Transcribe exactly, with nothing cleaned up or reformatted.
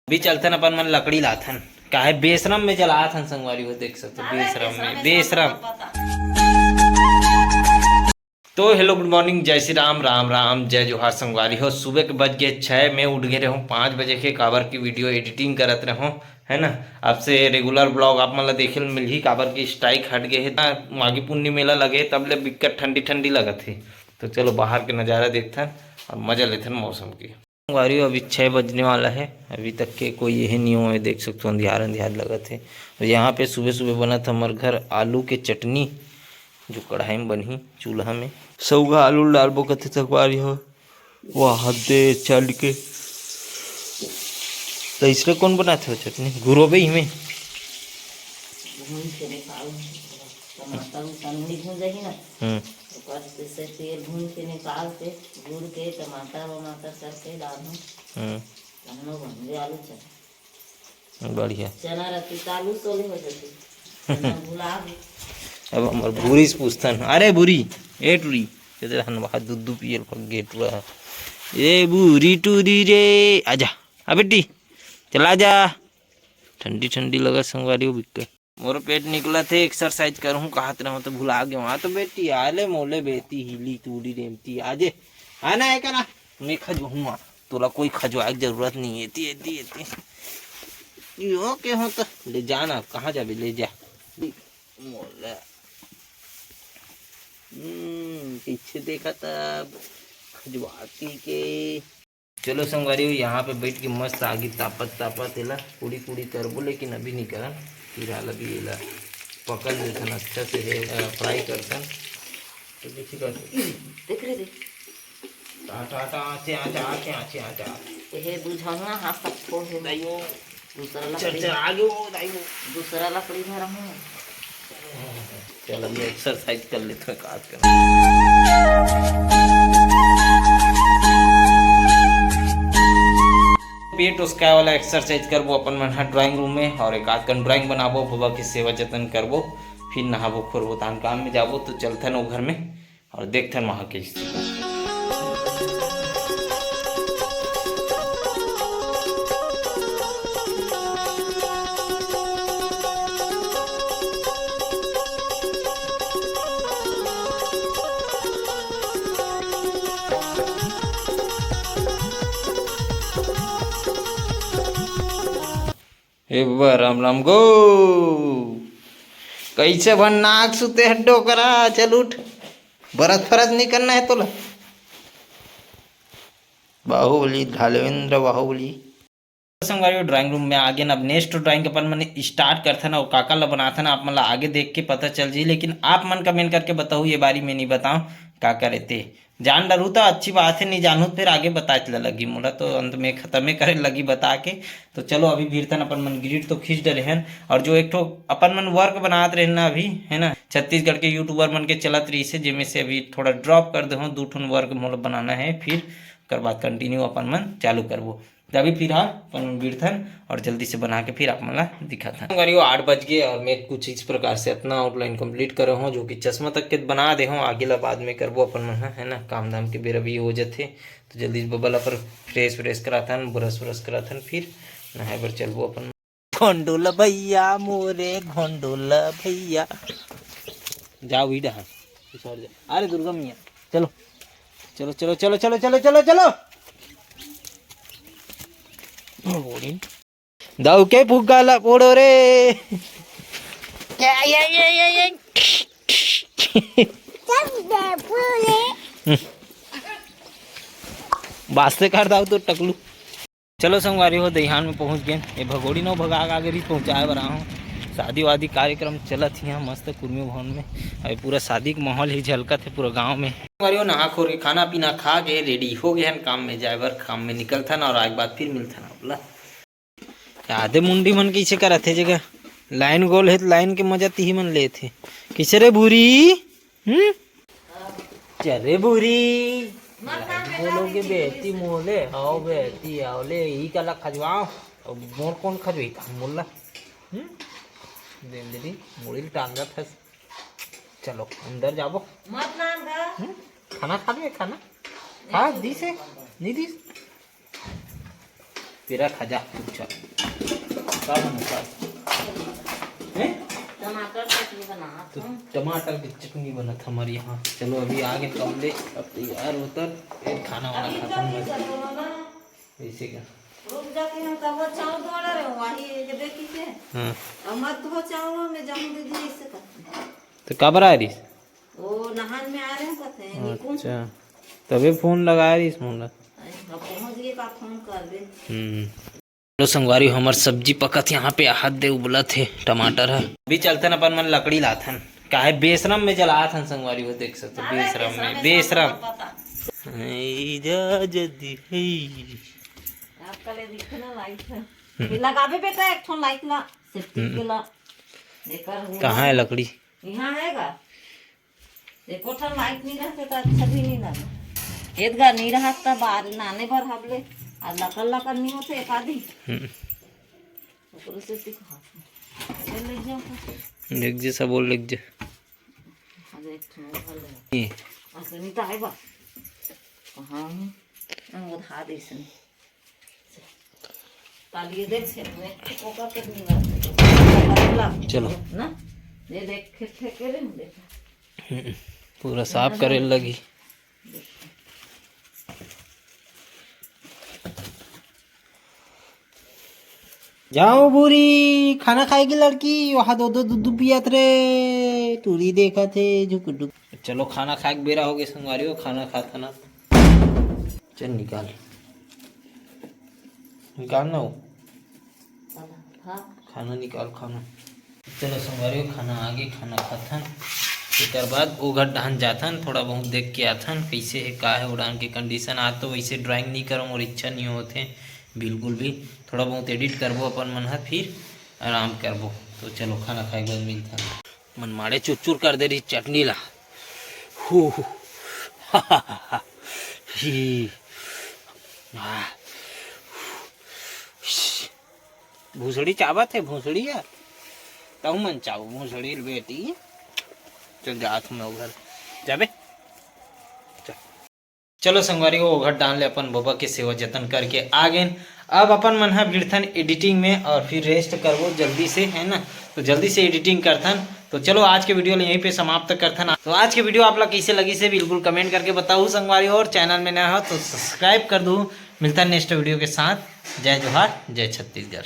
अभी चलथन, अपन मन लकड़ी लाथन, काहे बेसरम में जलाथन संगवारी हो, देख सकते हो, बेसरम में, बेसरम। तो हेलो, गुड मॉर्निंग, जय श्री राम, राम राम, जय जोहार संगवारी हो। सुबह के बज गए छः, मैं उठ गए रहूँ पाँच बजे के, काबर की वीडियो एडिटिंग करत रहूँ, है ना। अब से रेगुलर ब्लॉग आप मन ला देखे ल मिलही, काबर की स्ट्राइक हट गए है ना, माघी पुन्नी मेला लगे, तब ले बिक्कट ठंडी ठंडी लगत है। तो चलो, बाहर के नज़ारा देखथन और मज़ा लेथन मौसम के। संगवारी हो, अभी छः बजने वाला है, अभी तक के कोई यही नहीं हुआ है, देख सकते हो, अंधियार अंधियार लगत है। और यहाँ पे सुबह सुबह बनत हमर घर आलू के चटनी, जो कढ़ाई में बनही, चूल्हा में। सौगा आलू डालबो कथे संगवारी हो, वाह दे चल के। तो इसमें कौन बनाते हो चटनी? गुरो बे ही में। भून के निकाल, टमाटर उसन नहीं भून जाही ना। हम्म। ओकर जैसे तेल भून के निकाल के, गुड़ के, टमाटर वमाटर करके डालहूँ। हम्म। तहनो बन गया आलू चना। बढ़िया। चना रहती तो आलू सोले हो जाती। चना भुला गई। अब हमर भूरी से पूछतन, "अरे भूरी, ए टूरी, कहते रहन वहाँ दूध दूध पियल पक गए टूरा। ए भूरी टूरी रे, आजा, आ बेटी, चला जा।" ठंडी ठंडी लगा संगवारी हो बिक्के। मोर पेट निकलत हे, एक्सरसाइज करहूँ कहत रहूँ तो भुला गेहूँ। हाँ तो बेटी, आले मोले बेटी, हिली टूरी रेमती, आजे, आना है करा, मैं खजवाहूँ। तोला कोई खजवाए के जरूरत नहीं है, एती, एती, एती। यो के हो तो ले जाना, कहाँ जाबे, ले जा। मोला, हम्म, पीछे देखा तब खजवाती के। चलो संगवारी हो, यहाँ पे बैठ के मस्त आगी तापत तापत एला पूड़ी पूड़ी करबो, लेकिन अभी नहीं करन, फिलहाल अभी एला पकड़ लेथन अच्छा से, हे, अ, फ्राई करथन। तो देखी कर देख रे, देख। टा, टा, टा, आचे, आचे, आचे, आचे, आचे। हे बुझौना हाथ तक फोड़ दे। दाइयो। दूसरा लकड़ी। चल, चल, आगे वो, दाइयो। दूसरा लकड़ी धरा हूँ। चल, अभी एक्सरसाइज कर लेते हैं, काज कर। पेट उसकाए वाला एक्सरसाइज करबो अपन मन ह ड्राइंग रूम में, और एक आध कन ड्राइंग बनाबो, बाबा के सेवा जतन करबो, फिर नहाबो खोरबो, तहन काम में जाबो। तो चलथन ओ घर में और देखथन वहाँ के स्थिति। ए बा, राम राम गो। कैसे भन नाक सुते हड्डो करा, चल उठ। बरत फरत नहीं करना है तोला। बाहुबली, धालवेंद्र बाहुबली। संगवारी, ड्राइंग रूम में आगे न, अब नेक्स्ट ड्राइंग अपन मन स्टार्ट करथन और काका ला बनाथन, आप मन ला आगे देख के पता चल जी। लेकिन आप मन कमेंट करके बताओ, ये बारी में नहीं बताओ का करे ते। जान डरू तो अच्छी बात है, नहीं जानू फिर आगे बताए ला लगी, मोला तो अंत में खत्मे करे लगी बता के। तो चलो अभी भीड़थन, अपन मन ग्रिड तो खींच डरे हन, और जो एक ठो अपन मन वर्क बनात रहे ना अभी, है ना, छत्तीसगढ़ के यूट्यूबर मन के चलत रही से, जेमे से अभी थोड़ा ड्रॉप कर दे हो, दू ठन वर्क मोला बनाना है, फिर ओकर बाद कंटिन्यू अपन मन चालू करबो। तो अभी फिलहाल अपन मन बिड़थन और जल्दी से बना के फिर आप मन ला दिखाथन। संगवारी हो, आठ बज गए और मैं कुछ इस प्रकार से अपना आउटलाइन कंप्लीट करे हूँ, जो कि चश्मा तक के बना दे हूँ, आगे ला बाद में करबो अपन मन ह, है ना, काम धाम के बेरा भी हो जाथे। तो जल्दी से बबल अपन फ्रेश व्रेश कराथन, ब्रश व्रश कराथन, फिर नहाए बर चलबो अपन। घोंडोला भैया मोरे, घोंडोला भैया। जा वही डहा। अरे दुर्गा मैया, चलो, चलो, चलो। दाऊ के फुग्गा ला फोड़ो रे। बास्ते कर दाऊ तो टकलू। चलो संगवारी हो, दईहान में पहुंच गए। ये भगोड़ी नो भगा के आगे रही पहुंचाए बर आहूं। शादी वादी कार्यक्रम चलत ही है मस्त कुर्मी भवन में। अभी पूरा शादी के माहौल ही झलकत है पूरा गांव में। संगवारी हो, नहा खोर के खाना पीना खा के रेडी हो गए हैं काम में जाए बर। काम में निकलथन और आज बाद फिर मिलथन आप ला। आधे मुंडी मन कैसे करत हे जगह लाइन गोल है तो लाइन के मजा तिही मन लेत हे। किसे रे भूरी? हम्म? चल रे भूरी। बोलोगे बेटी मोले, आओ बेटी, आओ ले, ई काला खजवाओ। अब मोर कौन खजवाई था मोला? हम्म? देंदरी, मुड़ी ल टांगत हस। चलो, अंदर जाबो। मत नाम गा। हम्म? खाना खा ले, खाना। खा, दी से? नहीं दी? तेरा खा जा चुपचाप। का बनत हे? हैं? टमाटर चटनी बनात तो हूँ। टमाटर की चटनी बनत हमारे यहाँ। चलो, अभी आगे कमले, अब तैयार होकर फिर खाना वाना अभी खाते जल्दी हैं। चलो ना। ऐसे क्या? रुक जाती हूँ, तब वो चाउर धोला रहे हो, वही ये जो बेटी के। हाँ। अब मत धो चाउर में जाऊँ दीदी, ऐसे करते हैं। तो काबर आ रही? वो नहान में आ रहे हैं, कहते हैं, निकुंज। अच्छा, तबे फोन लगा रही मोला। अब पहुँच गए का फोन कर दे। हम्म। लो संगवारी, हमर सब्जी पकत यहाँ पे हाथ दे उबलत हे, टमाटर है। अभी चलथन अपन मन लकड़ी लाथन, काहे बेसरम में जलाथन संगवारी हो, देख सकते हो, बेसरम में, बेसरम। पता। इजाजत है। आपका ले दिखे ना लाइट है। ये लगाबे बेटा, एक ठो लाइट ला, सेफ्टी के ला। एकर हुआ। कहाँ है लकड़ी? यहाँ है गा। एको ठन लाइट नहीं रहते तो अच्छा भी नहीं लगे। एदगा नहीं रहत त बार नाने भर हबले। आ लकड़ लकड़ नहीं होते एक आधी। हम्म। ओकरे से ती कहा। ले ले जाओ तो। लिख जे, सब बोल लिख जे। आज एक ठन भर ले। ये। असनी तो आए बा। हाँ। हम उठा दे इसने। तालिए दे छे में। ओकर के नहीं लग। चलो। ना। ये देख, खेत फेंके रे, हम देखा। हम्म, पूरा साफ करे लगी। जाओ बूरी, खाना खाएगी लड़की, वहाँ दो दो दूध पियत रे, टूरी देखत हे झुक डुक। चलो, खाना खाए के बेरा हो गए संगवारी हो, खाना खाता ना। चल निकाल, निकाल ना हो। हाँ। खाना निकाल, खाना। चलो संगवारी हो, खाना आगे, खाना खाथन। एकर बाद ओ घर डहान जाथन, थोड़ा बहुत देख के आथन, कैसे है, का है, उड़ान के कंडीशन। आज तो वैसे ड्राइंग नहीं करो, मोर इच्छा नहीं होत हे बिल्कुल भी। थोड़ा बहुत एडिट करबो अपन मन ह, फिर आराम करबो। तो चलो, खाना खाए के बाद मिलथन। मन माड़े चुरचुर कर दे रही चटनी ला। हू, हू। ही। आ। भूसड़ी चावत है, भूसड़ी है। तहु मन चाव भूसड़ी ल बेटी। चल जात हूँ मैं घर। जाबे? चल। चलो संगवारी हो, ओघर डाल ले अपन बबा के सेवा जतन करके आ गेन। अब अपन मन ह भिड़थन एडिटिंग में और फिर रेस्ट करबो जल्दी से, है ना? तो जल्दी से एडिटिंग करथन। तो चलो, आज के वीडियो ल यहीं पे समाप्त करथन। तो आज के वीडियो आप ला कैसे लगिस हे बिल्कुल कमेंट करके बताहू संगवारी हो, और चैनल में नया हो तो सब्सक्राइब कर दू। मिलथन नेक्स्ट वीडियो के साथ। जय जोहार, जय छत्तीसगढ़।